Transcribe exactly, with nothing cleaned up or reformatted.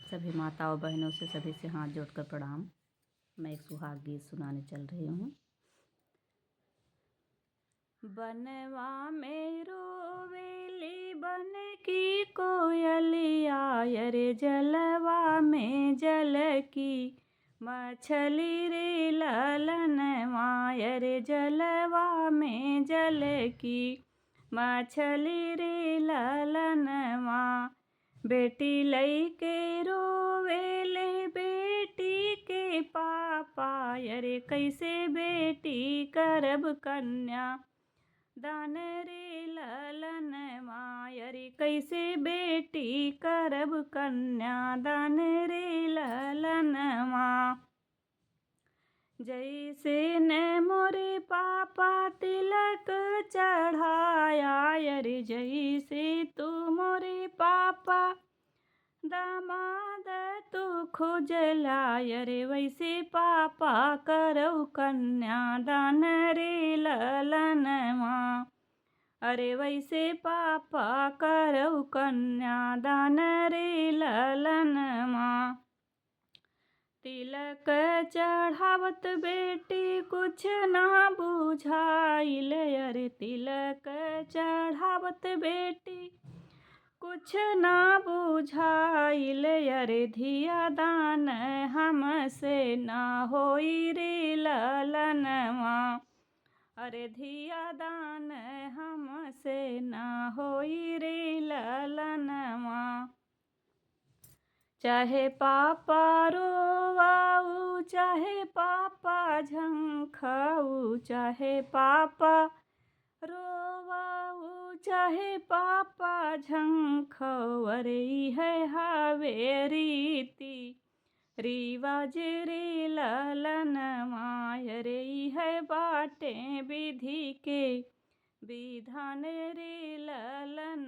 सभी माताओं बहनों से, सभी से हाथ जोड़कर प्रणाम। मैं एक सुहाग गीत सुनाने चल रही हूँ। बनवा में रोवेली बन की कोयलिया, अरे जलवा में जल की मछली रे ललनवा, अरे जलवा में जल की मछली रे ललनवा। बेटी लइके रोवेले बेटी के पापा, अरे कैसे बेटी करब कन्या दान रे ललनवा, अरे कैसे बेटी करब कन्या दान रे ललनवा। जैसे ने मोरे पापा तिलक चढ़ाया, अरे जैसे तू मोरे पापा दामाद तू खोजला, अरे वैसे पापा करौ कन्यादान रे ललनवा। अरे वैसे पापा करौ कन्यादान रे ललनवा। तिलक चढ़ावत बेटी कुछ ना बुझाइल, अरे तिलक चढ़ावत बेटी कुछ ना बुझाइल, अरे धिया दान हमसे ना होई रे ललनवा। अरे धिया दान हमसे ना होई रे ललनवा। चाहे पापा रोवाऊ, चाहे पापा झंखाऊ, चाहे पापा रोवाऊ, चाहे पापा झंखाऊ, अरे इहे हवे रीति रिवाज रे ललनवा, अरे इहे बाटे विधि के विधान रे ललन।